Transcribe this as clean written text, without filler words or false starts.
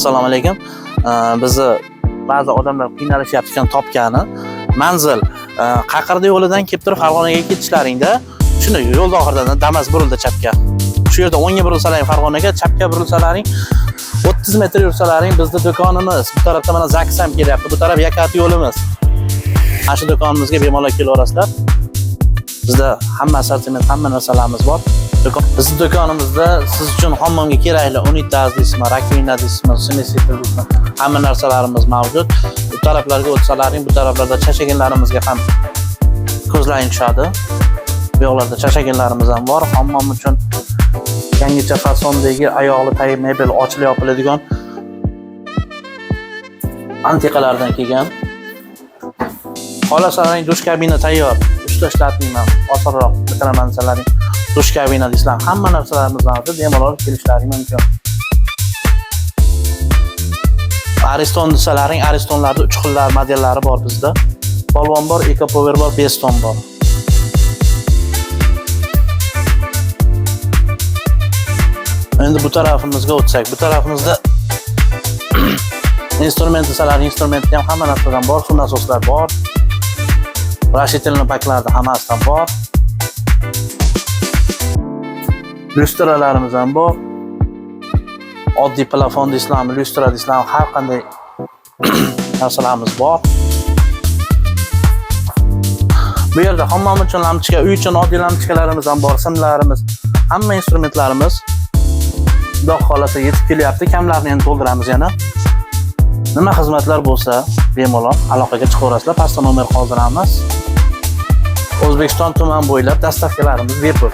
Assalomu alaykum. Bizni ba'zi odamlar qiynalishyapti ekan topgani. Manzil Qaqirdi yo'lidan kelib turib Farg'onaga ketishlaringda shuni yo'lda oxirida Damas burildi chapga. Shu yerda o'ngga burilsalaring Farg'onaga, chapga burilsalaring 30 metr yursalaring bizni do'konimiz. Bu tarafda mana ZAGS ham kelyapti. Bu taraf Yakati yo'limiz. Mana shu do'konimizga bemalol kelaverasizlar. Bizda hamma assortiment, hamma narsalarimiz bor. Bizni do'konimizda siz uchun hammomga kerakli unitaz deysizmi, rakovina deysizmi, смеситель deysizmi, hamma narsalarimiz mavjud. Bu taraflarga o'tsalaring, bu taraflarda chashaginlarimizga ham ko'zlaring tushadi. Bu yoqlarda chashaginlarimiz ham bor. Hammom uchun yangicha fasondagi oyoqli tagi mebel ochilib yopiladigan antiqalardan kelgan. Xohlasalaring dush kabina tayyor. Usta ishlatmayman. Osonroq bitiraman desalaring, dush kabina deysizlar, hamma narsalarimiz mavjud. Bemalol kelishlaring mumkin. Ariston desalaring, Aristonlarda 3 xillar modellari bor bizda. Polvon bor, Eco Power bor, Beston bor. Endi bu tarafimizga o'tsak, bu tarafimizda instrument desalaring, instrumentda ham hamma narsadan bor, suv nasoslar bor. Расширительный baklarda hammasidan bor. Lyustralarimiz ham bor. Oddiy plafon deysizlarmi, lyustra deysizlarmi, har qanday narsalarimiz bor. Bu yerda hammom uchun lampochka, uy uchun oddiy lampochkalarimiz ham bor, simlarimiz, hamma instrumentlarimiz Xudo xohlasa yetib kelyapti. Kamlarni endi to'ldiramiz yana. Nima xizmatlar bo'lsa, bemalol aloqaga chiqaverasizlar. Pastda nomer qoldiramiz. O'zbekiston tuman bo'ylab dastavkalarimiz bepul.